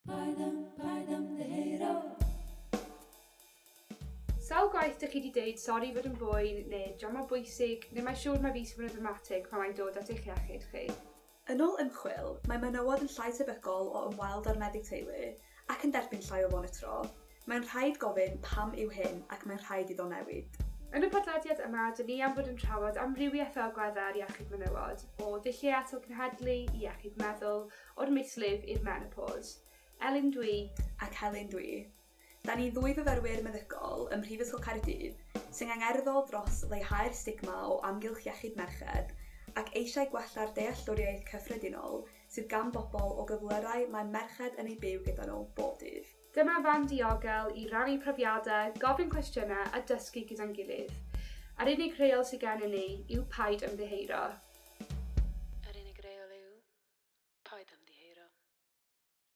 Paid â, paid ymddiheuro. Sawl gwaith 'dych chi 'di deud sori fod yn boen ne' 'di mor bwysig ne' mae siŵr mai fi sy fod yn ddramatig pan mae'n dod at eich iechyd chi. Yn ôl ymchwil, mae menywod yn llai tebygol o ymweld â'r meddyg teulu ac yn derbyn llai o fonitro. Mae'n rhaid gofyn pam yw hyn ac mae'n rhaid iddo newid. Yn y podlediad yma, 'dyn ni am fod yn trafod amrywieth o agwedde ar iechyd menywod, o ddullie atal cenhedlu i iechyd meddwl, o'r mislif i'r menopos. Elin dwi. Ac Helen dwi. Da ni ddwy fyfyrwyr meddygol ym Mhrifysgol Caerdydd sy'n angerddol dros leihau'r stigma o amgylch iechyd merched ac eisiau gwella'r dealltwriaeth cyffredinol sydd gan bobl o gyflyrau mae merched yn eu byw gyda nhw bob dydd. Dyma fan diogel i rannu profiadau, gofyn cwestiynau a dysgu gyda'n gilydd. A'r unig rheol sydd gennym ni yw paid ymddiheuro.